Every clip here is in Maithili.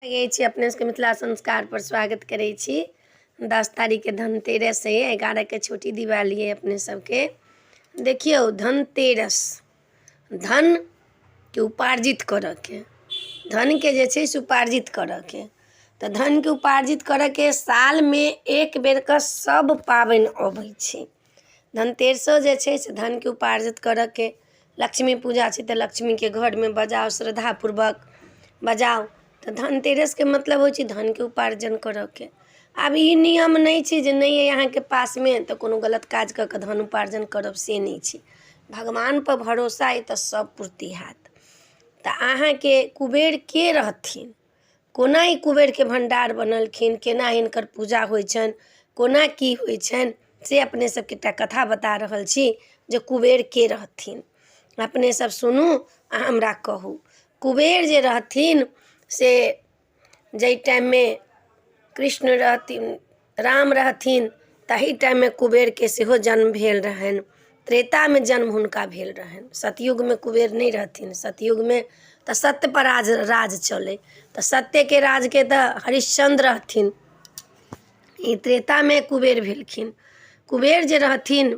लगै छी अपने सबके मिथिला संस्कारपर स्वागत करै छी। 10 तारीखके धनतेरस है, 11के छोटी दिवाली है। अपने सबके देखियौ, धनतेरस धनके उपार्जित करऽके, धनके जे छै से उपार्जित करऽके। तऽ धनके उपार्जित करऽके सालमे एक बेरके सब पाबनि अबै छै। धनतेरसो जे छै से धनके उपार्जित करऽके। लक्ष्मी पूजा छै तऽ लक्ष्मीके घरमे बजाउ, श्रद्धापूर्वक बजाउ। तऽ धनतेरसके मतलब होइ छै धनके उपार्जन करऽके। आब ई नियम नहि छै जे नहि अइ अहाँके पासमे तऽ कोनो गलत काज कऽ कऽ धन उपार्जन करब, से नहि छै। भगवानपर भरोसा अइ तऽ सब पूर्ति हैत। तऽ अहाँके कुबेरके रहथिन, कोना ई कुबेरके भण्डार बनेलखिन, केना हिनकर पूजा होइ छनि, कोना की होइ छनि, से अपने सबके एकटा कथा बता रहल छी जे कुबेर के रहथिन। अपने सब सुनू आ हमरा कहू। कुबेर जे रहथिन से जाहि टाइममे कृष्ण रहथिन, राम रहथिन, ताहि टाइममे कुबेरके सेहो जन्म भेल रहनि। त्रेतामे जन्म हुनका भेल रहनि। सतयुगमे कुबेर नहि रहथिन। सतयुगमे तऽ सत्यपर राज राज चलै, तऽ सत्यके राजके तऽ हरिश्चन्द्र रहथिन। ई त्रेतामे कुबेर भेलखिन। कुबेर जे रहथिन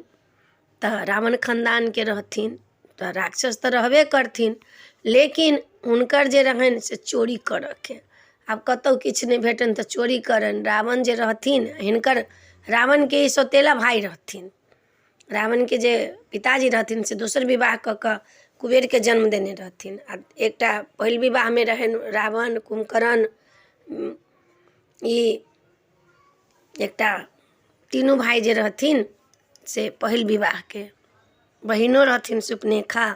तऽ रावण खानदानके रहथिन, तऽ राक्षस तऽ रहबे करथिन, लेकिन हुनकर जे रहनि से चोरी करऽके। आब कतहु किछु नहि भेटनि तऽ चोरी करनि। रावण जे रहथिन, हिनकर रावणके ई सौतेला भाय रहथिन। रावणके जे पिताजी रहथिन से दोसर विवाह कऽ कऽ कुबेरके जन्म देने रहथिन। आ एकटा पहिल विवाहमे रहनि रावण, कुम्भकर्ण, ई एकटा तीनू भाय जे रहथिन से पहिल विवाहके। बहिनो रहथिन सुपनेखा।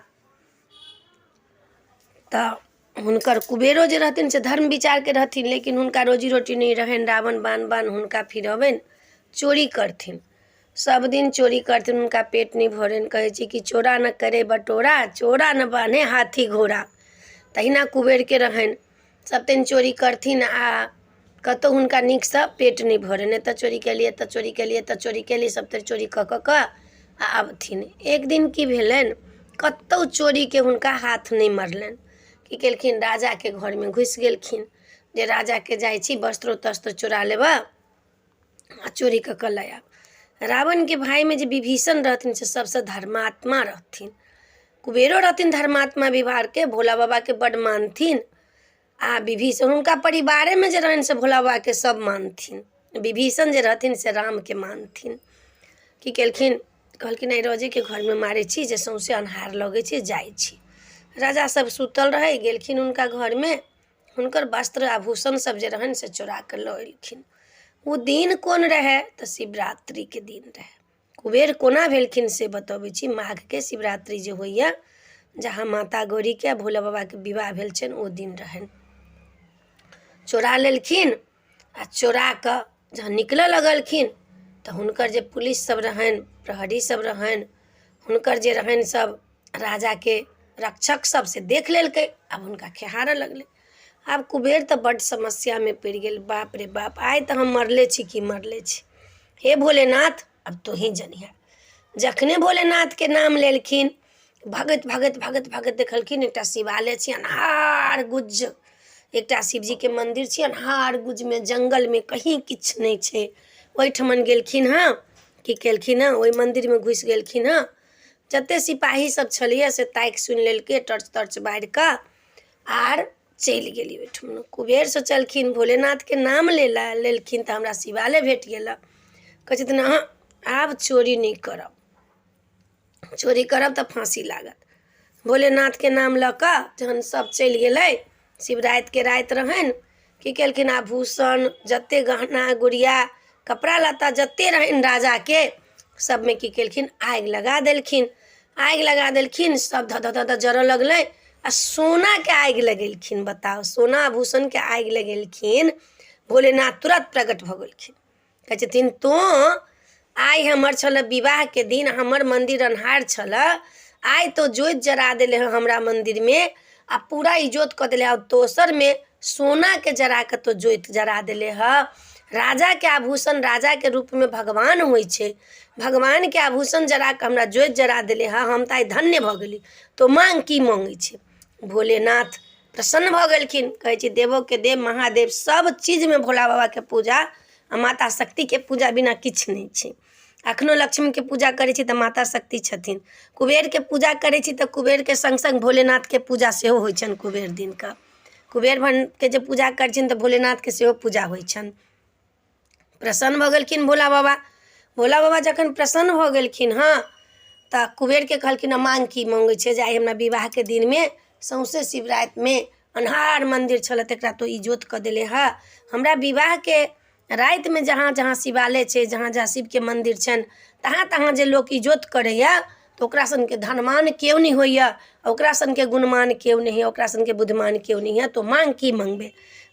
तऽ हुनकर कुबेरो जे रहथिन से धर्म विचारके रहथिन, लेकिन हुनका रोजी रोटी नहि रहनि। रावण बान बान हुनका फिरबनि, चोरी करथिन, सब दिन चोरी करथिन, हुनका पेट नहि भरनि। कहै छै कि चोरा न करे बटोरा, चोरा न बान्हे हाथी घोड़ा। तहिना कुबेरके रहनि। सब दिन चोरी करथिन आ कतहु हुनका नीकसँ पेट नहि भरनि। एतऽ चोरी केलियै, एतऽ चोरी केलियै, एतऽ चोरी केलियै, सबतरि चोरी कऽ कऽ कऽ आ आबथिन। एक दिन की भेलनि, कतहु चोरीके हुनका हाथ नहि मरलनि। की केलखिन, राजाके घरमे घुसि गेलखिन जे राजाके जाइ छी वस्त्रो तस्त्र चोरा लेबऽ आ चोरी कऽ कऽ लऽ आयब। रावणके भायमे जे विभीषण रहथिन से सबसँ धर्मात्मा रहथिन। कुबेरो रहथिन धर्मात्मा व्यवहारके, भोला बाबाके बड्ड मानथिन। आ विभीषण हुनका परिवारेमे जे रहनि से भोला बाबाके सब मानथिन। विभीषण जे रहथिन से रामके मानथिन। की केलखिन, कहलखिन आइ रोजेके घरमे मारै छी जे सौँसे अन्हार लगै छै, जाइ छी। राजा सब सुतल रहै, गेलखिन हुनका घरमे, हुनकर वस्त्र आभूषण सब जे रहनि से चोरा कऽ लऽ एलखिन। ओ दिन कोन रहै? तऽ शिवरात्रिके दिन रहै। कुबेर कोना भेलखिन से बतबै छी। माघके शिवरात्रि जे होइए, जहाँ माता गौरीके आ भोला बाबाके विवाह भेल छनि, ओ दिन रहनि। चोरा लेलखिन आ चोरा कऽ जहन निकलऽ लगलखिन तऽ हुनकर जे पुलिस सब रहनि, प्रहरी सब रहनि, हुनकर जे रहनि सब राजाके रक्षक सब, से देख लेलकै। आब हुनका खेहारऽ लगलै। आब कुबेर तऽ बड्ड समस्यामे पड़ि गेल। बाप रे बाप, आइ तऽ हम मरले छी कि मरले छी, हे भोलेनाथ, आब तोही जनिहे। जखने भोलेनाथके नाम लेलखिन, भगैत भगैत भगैत भगैत देखलखिन एकटा शिवालय छै, अन्हार गुज्ज एकटा शिवजीके मन्दिर छै, अन्हार गुज्जमे जङ्गलमे कहीं किछु नहि छै। ओहिठमन गेलखिन हँ। की केलखिन हँ, ओहि मन्दिरमे घुसि गेलखिन हँ। जते सिपाही सब छलैए से ताकि सुनि लेलकै, टॉर्च तॉर्च बारि कऽ आर चलि गेली ओहिठुना। कुबेर सोचलखिन भोलेनाथके नाम लेला लेलखिन तऽ हमरा शिवालय भेट गेल। कहै छथिन अहाँ आब चोरी नहि करब, चोरी करब तऽ फाँसी लागत। भोलेनाथके नाम लऽ कऽ जहन सब चलि गेलै, शिवरातिके राति रहनि, की केलखिन, आभूषण जते गहना गुड़िया कपड़ा लत्ता जते रहनि राजाके, सबमे की केलखिन, आगि लगा देलखिन। आगि लगा देलखिन, सब धऽ धऽ धऽ धऽ जरऽ लगलै। आ सोनाके आगि लगेलखिन। बताउ, सोना आभूषणके आगि लगेलखिन। भोलेनाथ तुरत प्रकट भऽ गेलखिन। कहै छथिन तोँ आइ हमर छलऽ विवाहके दिन, हमर मन्दिर अन्हार छलऽ, आइ तो ज्योति जरा देले हँ हमरा मन्दिरमे आ पूरा इजोत कऽ देले। आ दोसरमे सोनाके जरा कऽ तो ज्योति जरा देले हँ। राजाके आभूषण, राजाके रूपमे भगवान होइ छै, भगवानके आभूषण जरा कऽ हमरा ज्योति जरा देले हँ। हम तऽ आइ धन्य भऽ गेली। तो माँग, की माँगै छै? भोलेनाथ प्रसन्न भऽ गेलखिन। कहै छी देवोके देव महादेव, सभ चीजमे भोला बाबाके पूजा आ माता शक्तिके पूजा बिना किछु नहि छै। अखनो लक्ष्मीके पूजा करै छी तऽ माता शक्ति छथिन। कुबेरके पूजा करै छी तऽ कुबेरके सङ्ग सङ्ग भोलेनाथके पूजा सेहो होइ छनि। कुबेर दिनके कुबेर भनके जे पूजा करै छनि तऽ भोलेनाथके सेहो पूजा होइ छनि। प्रसन्न भऽ गेलखिन भोला बाबा। भोला बाबा जखन प्रसन्न भऽ गेलखिन हँ तऽ कुबेरके कहलखिन हँ, माँग की मँगै छै? जे आइ हमरा विवाहके दिनमे सौँसे शिवरातिमे अन्हार मन्दिर छलै, तकरा तोँ इजोत कऽ देले हँ। हमरा विवाहके रातिमे जहाँ जहाँ शिवालय छै, जहाँ जहाँ शिवके मन्दिर छनि, तहाँ तहाँ जे लोक इजोत करैए तऽ ओकरा सनके धनवान केओ नहि होइए, ओकरा सनके गुणवान केओ नहि होइए, ओकरा सनके बुद्धिमान केओ नहि होइए। तो माँग की मँगबै?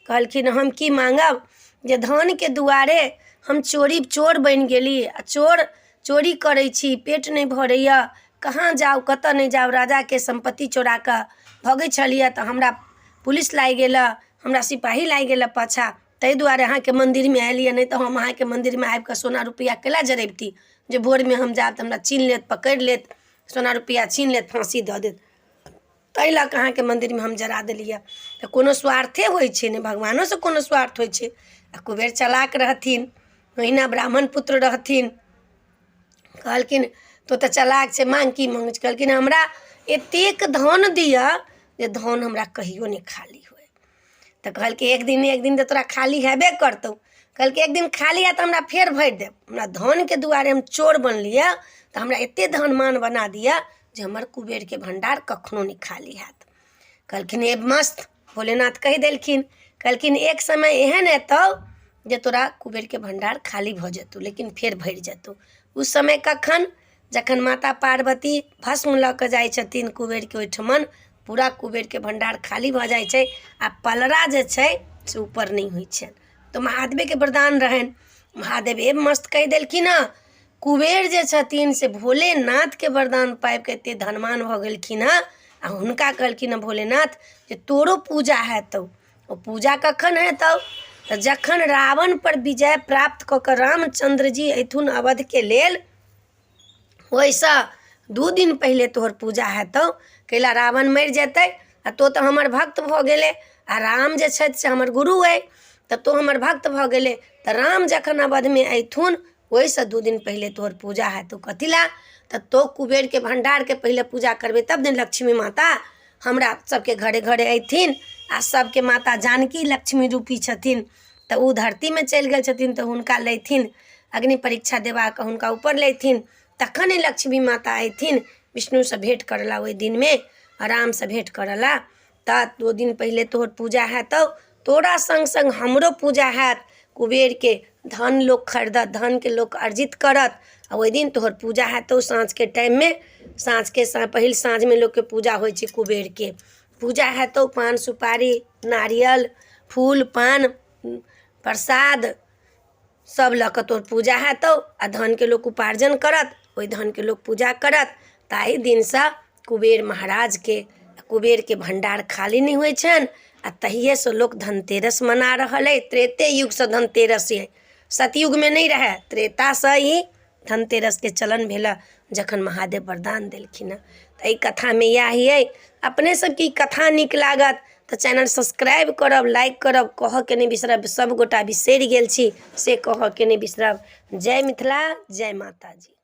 कहलखिन हम की माँगब जे धनके दुआरे हम चोरी चोर बनि गेली आ चोर चोरी करै छी, पेट नहि भरैए, कहाँ जाउ, कतऽ नहि जाउ। राजाके सम्पत्ति चोरा कऽ भगै छलियै तऽ हमरा पुलिस लागि गेल, हमरा सिपाही लागि गेल पाछाँ, ताहि दुआरे अहाँके मन्दिरमे आयल यऽ। नहि तऽ हम अहाँके मन्दिरमे आबि कऽ सोना रुपैआ कैला जरैबती जे भोरमे हम जायब तऽ हमरा चिन्ह लेत, पकड़ि लेत, सोना रुपैआ छीन लेत, फाँसी दऽ देत। ताहि लऽ कऽ अहाँके मन्दिरमे हम जरा देलियै। तऽ कोनो स्वार्थे होइ छै ने, भगवानोसँ कोनो स्वार्थ होइ छै। आ कुबेर चलाक रहथिन, ओहिना ब्राह्मण पुत्र रहथिन। कहलखिन तू तऽ चलाक छै, माँग की मँगै छै? कहलखिन हमरा एतेक धन दिअ जे धन हमरा कहियो नहि खाली होय। तऽ कहलकै एक दिन एक दिन तऽ तोरा खाली हेबे करतौ। कहलकै एक दिन खाली हैत तऽ हमरा फेर भरि देब। हमरा धनके दुआरे हम चोर बनलियै तऽ हमरा एतेक धनमान बना दिअ जे हमर कुबेरके भण्डार कखनो नहि खाली हैत। कहलखिन ए मस्त। भोलेनाथ कहि देलखिन, कहलखिन एक समय एहन एतौ जे तोरा कुबेरके भण्डार खाली भऽ जेतौ, लेकिन फेर भरि जेतौ। ओ समय कखन? जखन माता पार्वती भस्म लऽ कऽ जाइ छथिन कुबेरके ओहिठमन, पूरा कुबेरके भण्डार खाली भऽ जाइ छै आ पलरा जे छै से ऊपर नहि होइ छनि। तऽ महादेवेके वरदान रहनि। महादेव ए मस्त कहि देलखिन हँ। कुबेर जे छथिन से भोलेनाथके वरदान पाबि कऽ एतेक धनवान भऽ गेलखिन हँ। आ हुनका कहलखिन हँ भोलेनाथ जे तोरो पूजा हेतौ। ओ पूजा कखन हेतौ? तऽ जखन रावणपर विजय प्राप्त कऽ कऽ रामचन्द्र जी अयथुन अवधके लेल, ओहिसँ 2 दिन पहिले तोहर पूजा हेतौ। कैला रावण मरि जेतै आ तो तऽ हमर भक्त भऽ गेलै आ राम जे छथि से हमर गुरु अइ, तऽ तोँ हमर भक्त भऽ गेलै। तऽ राम जखन अवधमे अयथुन ओहिसँ 2 दिन पहिले तोहर पूजा हेतौ। कथी लए? तऽ तोँ कुबेरके भण्डारके पहिले पूजा करबै तब ने लक्ष्मी माता हमरा सबके घरे घरे अयथिन। आ सबके माता जानकी लक्ष्मी रूपी छथिन, तऽ ओ धरतीमे चलि गेल छथिन, तऽ हुनका लैथिन अग्नि परीक्षा देबाके हुनका ऊपर लैथिन, तखन लक्ष्मी माता अयथिन विष्णुसँ भेँट करऽ ला ओहि दिनमे आरामसँ भेँट करऽ ला। तऽ 2 दिन पहिले तोहर पूजा हेतौ, तोरा सङ्ग सङ्ग हमरो पूजा हैत। कुबेरके धन लोक खरीदत, धनके लोक अर्जित करत आ ओहि दिन तोहर पूजा हेतौ। साँझके टाइममे, साँझके पहिल साँझमे लोकके पूजा होइ छै, कुबेरके पूजा हेतौ। पान सुपारी नारियल फूल पान प्रसाद सब लऽ कऽ तोहर पूजा हेतौ आ धनके लोक उपार्जन करत, ओहि धनके लोक पूजा करत। ताहि दिनसँ कुबेर महाराजके कुबेरके भण्डार खाली नहि होइ छनि आ तहिएसँ लोक धनतेरस मना रहल अइ। त्रेते युगसँ धनतेरस अइ, सतयुगमे नहि रहए, त्रेतासँ ई धनतेरसके चलन भेल जखन महादेव वरदान देलखिन हँ। तऽ एहि कथामे इएह अइ। अपने सबके ई कथा नीक लागत तऽ चैनल सब्सक्राइब करब, लाइक करब, कहऽके नहि बिसरब। सब गोटा बिसरि गेल छी से कहऽके नहि बिसरब। जय मिथिला, जय माताजी।